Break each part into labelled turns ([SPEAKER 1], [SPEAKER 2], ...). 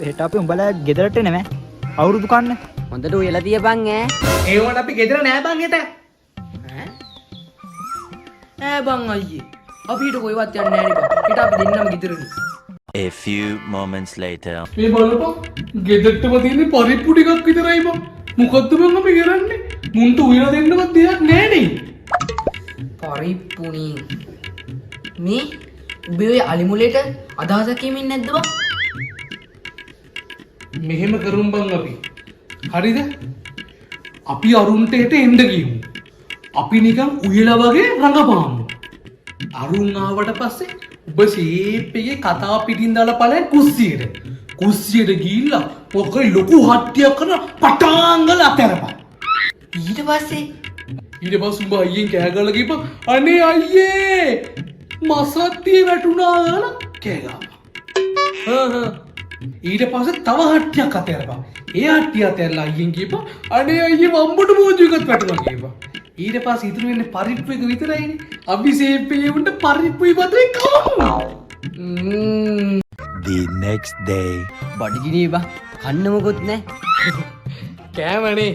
[SPEAKER 1] හෙට අපි උඹලා ගෙදරට එන්නේ නෑ. අවුරුදු කන්න.
[SPEAKER 2] හොඳට උයලා තියපන් ඈ.
[SPEAKER 3] ඒ වුණාට අපි ගෙදර නෑ බං හෙට.
[SPEAKER 4] ඈ නෑ බං අයියේ. අපි හිට කොහෙවත් යන්නේ නෑ නේ බං. හෙට අපි දෙන්නම ගෙදරනේ.
[SPEAKER 5] A few moments later.
[SPEAKER 3] මේ බලපන්, ගෙදරටම තියෙන පරිප්පු ටිකක් විතරයි බං. මොකද්ද බං අපි කරන්නේ? මුන්ට උයලා දෙන්නවත් දෙයක් නෑනේ.
[SPEAKER 4] පරිප්පුණී. මේ උඹේ ඔය අලිමුලේට අදහසක් කියමින් නැද්ද බං?
[SPEAKER 3] මෙහෙම කරමු බං අපි. හරිද? අපි අරුන්ට හෙට එන්න කියමු. අපි නිකන් උයලා වගේ රඟපාමු. අරුන් ආවට පස්සේ ඔබ ෂේප් එකේ කතාව පිටින් දාලා ඵලයන් කුස්සියට. කුස්සියට ගිහිල්ලා මොකක් හරි ලොකු හට්ටියක් කරලා පටාන් ගාලා අතහැරපන්.
[SPEAKER 4] ඊට පස්සේ?
[SPEAKER 3] ඊට පස්සේ උඹ අයියෙන් කෑ ගහලා කියපන්, අනේ අයියේ මස් හට්ටිය වැටුණා කියලා කෑ ගහපන්. හා හා. ඊට පස්සේ තව හට්ටියක් අතහැරපන්. ඒ හට්ටිය අතහැරලා අයියෙන් කියපන්, අනේ අයියේ වම්බටු මෝජු එකත් වැටුණා කියපන්. ඊට පස්සේ ඉතුරු වෙන්නේ පරිප්පු එක විතරයිනේ. අපි සේප් එකේ උන්ට පරිප්පුයි බතුයි කවමු.
[SPEAKER 5] The next day.
[SPEAKER 2] බඩගිනි බං. කන්න මොකුත් නෑ.
[SPEAKER 3] කෑමනේ.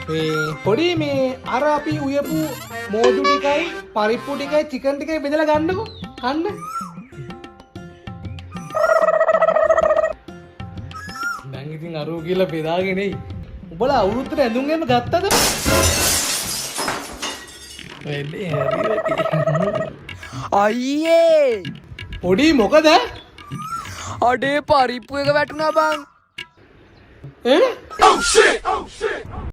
[SPEAKER 3] මේ පොඩි මේ අර අපි උයපු මෝජු ටිකයි පරිප්පු ටිකයි චිකන් ටිකයි බෙදලා ගන්නකෝ කන්න. දැන් ඉතින් අරෝ කියලා බෙදාගෙන එයි. උඹලා අවුරුද්දට ඇඳුම් එහෙම ගත්තද? වැඩේ හරි වැඩේ.
[SPEAKER 4] අයියේ.
[SPEAKER 3] පොඩි මොකද?
[SPEAKER 4] අඩේ පරිප්පු එක වැටුණා බං.
[SPEAKER 3] ඈ?